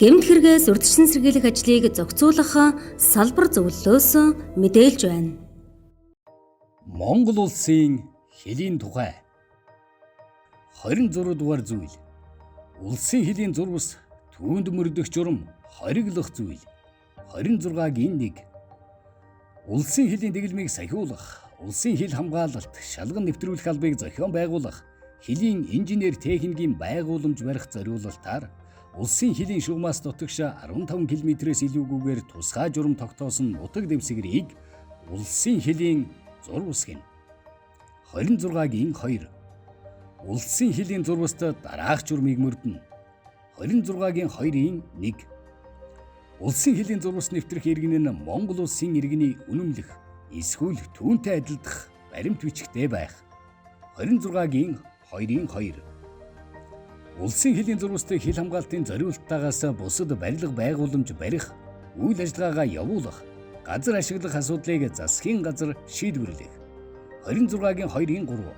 Гэмт хэрэгээс урьдчилан сэргийлэх ажлыг зохицуулах салбар зөвлөлөөс мэдээлж байна. Монгол улсын хөлийн тухай 26 дугаар зүйл. Улсын хөлийн зурвас, түүнд мөрдөх журам, хориглох зүйл. 26-гийн 1. Улсын хөлийн дэглэмийг сахиулах, улсын хил хамгаалалт, шалган нэвтрүүлэх албыг зохион байгуулах, хөлийн инженер техникийн байгууламж барих зориулалтаар улсын хөлийн шугамаас дутагш 15 км-ээс илүүгүйгээр тусгай журам тогтоосон нутаг дэвсгэрийг улсын хөлийн зурвас гэнэ. 26-гийн 2. Улсын хөлийн зурваст дараах журмыг мөрдөнө. 26-гийн 2-ын 1. Улсын хөлийн зурвас нэвтрэх иргэн нь Монгол улсын иргэний үнэмлэх эсвэл түүнтэй адилдах баримт бичгтэй байх. 26-гийн 2-ын 2. Улсын хөлийн зурвастай хил хамгаалтын зориулттаагаас бусад барилга байгууламж барих, үйл ажиллагаагаа явуулах, газар ашиглах асуудлыг засгийн газар шийдвэрлэх. 26-гийн 2-ын 3.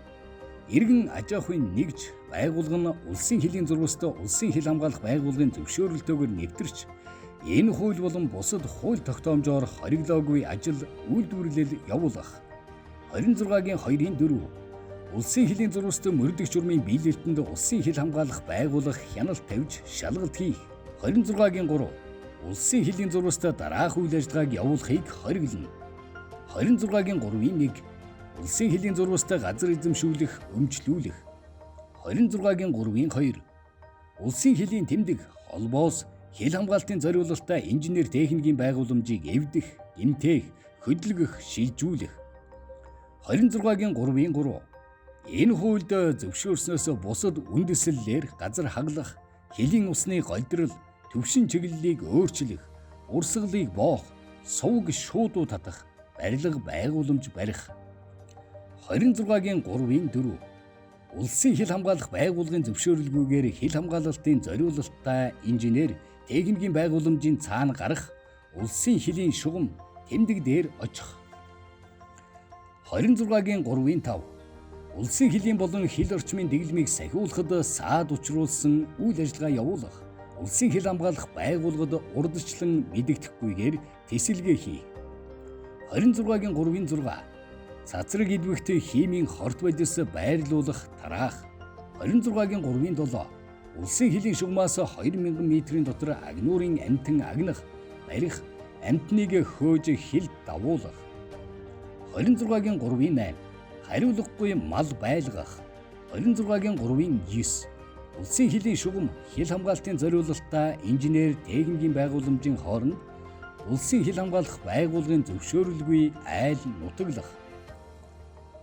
Иргэн аж ахуйн нэгж байгууллага нь улсын хөлийн зурвастай улсын хил хамгаалах байгууллагын зөвшөөрөлтөөр нэвтэрч энэ хууль болон бусад хууль тогтоомжоор хориглоогүй ажил үйлдвэрлэл явуулах. 26-гийн 2-ын 4. Улсын хөлийн зурвастай мөрдөх журмын биелэлтэнд улсын хил хамгаалах байгууллага хяналт тавьж шалгалт хийх. 26-гийн 3. Улсын хөлийн зурвастай дараах үйл ажиллагааг явуулахыг хориглоно. 26-гийн 3-ын 1. Улсын хөлийн зурвастай газар эзэмшүүлэх, өмчлүүлэх. 26-гийн 3-ын 2. Улсын хөлийн тэмдэг, холбоос, хил хамгаалтын зориулалттай инженер техникийн байгууламжийг эвдэх, гэмтээх, хөдөлгөх, шилжүүлэх. 26-гийн 3-ын 3. Энэ хуульд зөвшөөрснөөс бусад үндэслэлээр газар хаглах, хөлийн усны голдрол, төвшин чиглэлийг өөрчлөх, урсгалыг боох, сувг шуудуу татах, барилга байгууламж барих. 26-гийн 3-ын 4. Улсын хил хамгаалах байгууллагын зөвшөөрөлгүйгээр хил хамгаалалтын зориулалттай инженер техникийн байгууламжийн цаана гарах, улсын хөлийн шугам тэмдэг дээр очих. 26-гийн 3-ын 5. Улсын хөлийн болон хил орчмын дэглэмийг сахиулахад саад учруулсан үйл ажиллагаа явуулах, улсын хил хамгаалах байгууллагад урдчлан мэдэгдэхгүйгээр тэсэлгээ хийх. 26-гийн 3-ын 6. Цацраг идвэхтэй химийн хорт бодис байрлуулах, тараах. 26-гийн 3-ын 7. Улсын хөлийн шугамаас 2000 метрийн дотор агнуурын амьтан агнах, барих, амьтныг хөөж хил давуулах. 26-гийн 3-ын 8. Хариулгагүй мал байлгах. 26-гийн 3-ын 9. Улсын хөлийн шугам хил хамгаалтын зориулалттай инженер техникийн байгууламжийн хооронд улсын хил хамгаалах байгууллагын зөвшөөрөлгүй айл нутаглах.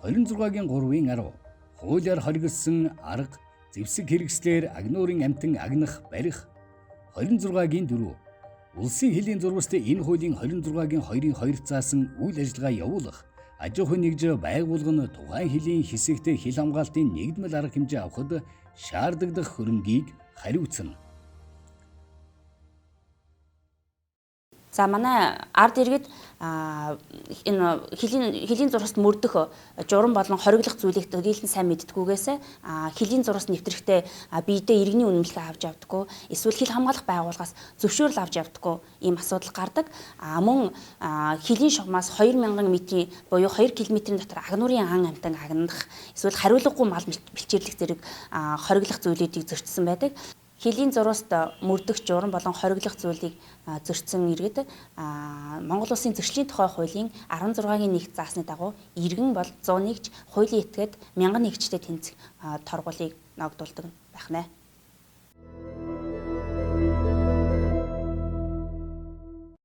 26-гийн 3-ын 10. Хуулиар хориглосон арга, зэвсэг хэрэгслээр агнуурын амьтан агнах, барих. 26-гийн 4. Улсын хөлийн зурвастай энэ хуулийн 26-гийн 2-ын 2 заасан үйл ажиллагаа явуулах, аж ахуйн нэгж байгууллага нь тухайн хөлийн хэсэгтээ хил хамгаалтын нэгдмэл арга хэмжээ авахд шаардлагадах хөрөнгийг хариуцна. За манай ард иргэд энэ хөлийн зурваст мөрдөх журам болон хориглох зүйлийг төдийлөн сайн мэддэггүйгээс хөлийн зурвас нэвтрэхдээ биедээ иргэний үнэмлэхээ авч явдаггүй, эсвэл хил хамгаалах байгууллагаас зөвшөөрөл авч явдаггүй ийм асуудал гардаг. Мөн хөлийн шугамаас 2000 метрийн буюу 2 км-ийн дотор агнуурын ан амьтан агнах, эсвэл хариулгагүй мал бэлчээрлэх зэрэг хориглох зүйлүүдийг зөрчсөн байдаг. Хөлийн зурваст мөрдөх журам болон хориглох зүйлийг зөрчсөн иргэд Монгол улсын зөрчлийн тухай хуулийн 16-гийн 1 заасны дагуу иргэн бол 101-ч хуулийн этгээд 1001-чтэй тэнцэх торгуулийг ногдуулдаг байх нэ.